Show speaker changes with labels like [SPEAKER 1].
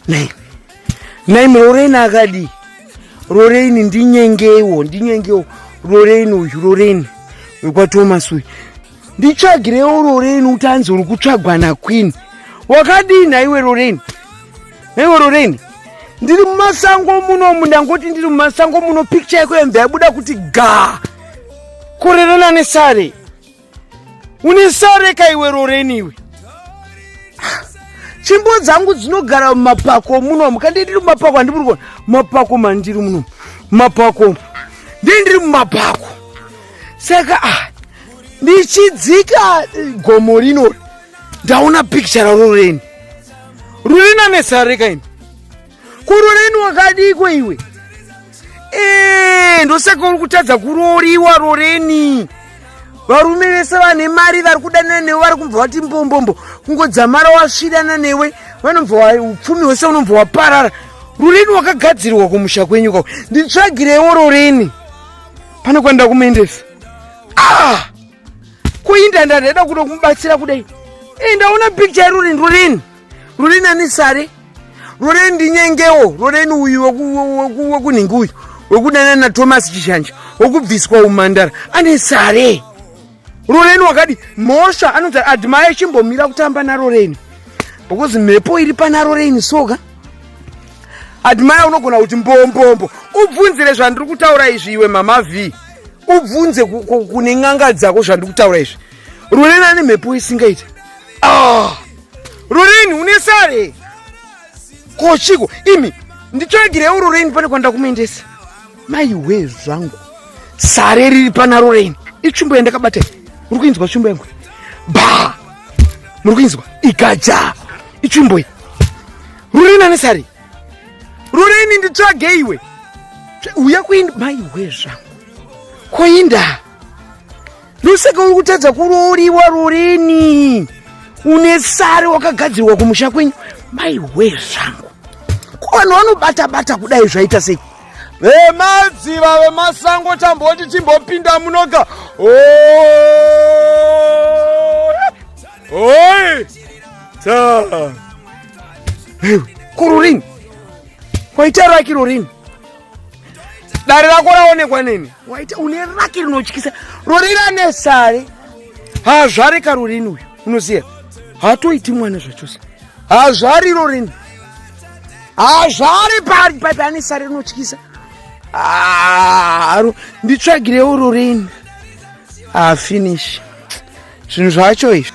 [SPEAKER 1] Nai nai, Lorraine akadii? Lorraine, ndinyengewo, ndinyengewo Lorraine uyu, Lorraine wekwaThomas uyu. Nditsvagirewo Lorraine kuti anzi uri kutsvagwa naQueen. Wakadii nhaiwe Lorraine? Naiwe Lorraine, ndiri mumasango munomu. Ndangoti ndiri mumasango muno, picture yako yambva yabuda kuti ga korerana nesare. Une sare kaiwe Lorraine iwe. Tsvimbo dzangu dzinogara mumapako munomu. Kandi ndiri mumapako, handiburi kuona mumapako mandiri munomu. Mumapako ndii, ndiri mumapako. Saka ah, ndichidzika gomo rino, ndaona picture raLorraine. Rurina nesare kaini kuLorraine. Wakadiko iwe? Ndosaka uri kutadza kurooriwa, Lorraine. Varume vese vane mari vari kudanana newe vari kumbva vati mbombombo. Kungodzamara wasvirana newe, vanobva upfumi hwese unobva waparara. Lorraine, wakagadzirwa kumusha kwenyu kwako. Nditsvagirewo Lorraine, pane kwanda kumuendesa. Ah, kuinda ndada kuda kumubatsira kudai. Ndaona picture yaLorraine. Lorraine, Lorraine ane sare. Lorraine, ndinyengewo Lorraine uyu wekunhingi uyu wekudanana naThomas Chishanja, wekubviswa umandara, ane sare. Lorraine wakadi mhosva anonzi Admire, chimbomira kutamba naLorraine because mhepo iri pana Lorraine. Soka Admire, unogona kuti mbombombo. Ubvunzire zvandiri kutaura izvi iwe Mama V, ubvunze kune n'anga dzako zvandiri kutaura izvi. Lorraine ane mhepo isingaita. Ah, Lorraine une sare kochiko imi. Nditsvagirewo Lorraine, pane kwanda kumuendesa. Maiwe zvangu, sare riri pana Lorraine. Itsvimbo yandakabata, muri kuinzwa tsvimbo yangu? Ba, muri kuinzwa igaja itsvimbo iyi. Lorraine ane sare. Lorraine, nditsvage iwe, uya kuindi. Maiwe zvangu, koinda. Ndosaka uri kutadza kurooriwa, Lorraine. Une sare, wakagadzirwa kumusha kwenyu. Maiwe zvangu, ko vanhu vanobata bata kudai zvaita sei? Vemadziva, vemasango, tamboti timbopinda munoga. Oi ta kuLorraine, waita lucky Lorraine, dare rako raonekwa neni. Waita, une lucky rinotyisa. Lorraine ane sare, hazvari kaLorraine uyu. Unoziva, haatoiti mwana zvachose, hazvari Lorraine, hazvari pari pari. Ane sare rinotyisa. Nditsvagirewo Lorraine. Ah, finish zvinhu zvacho izvi.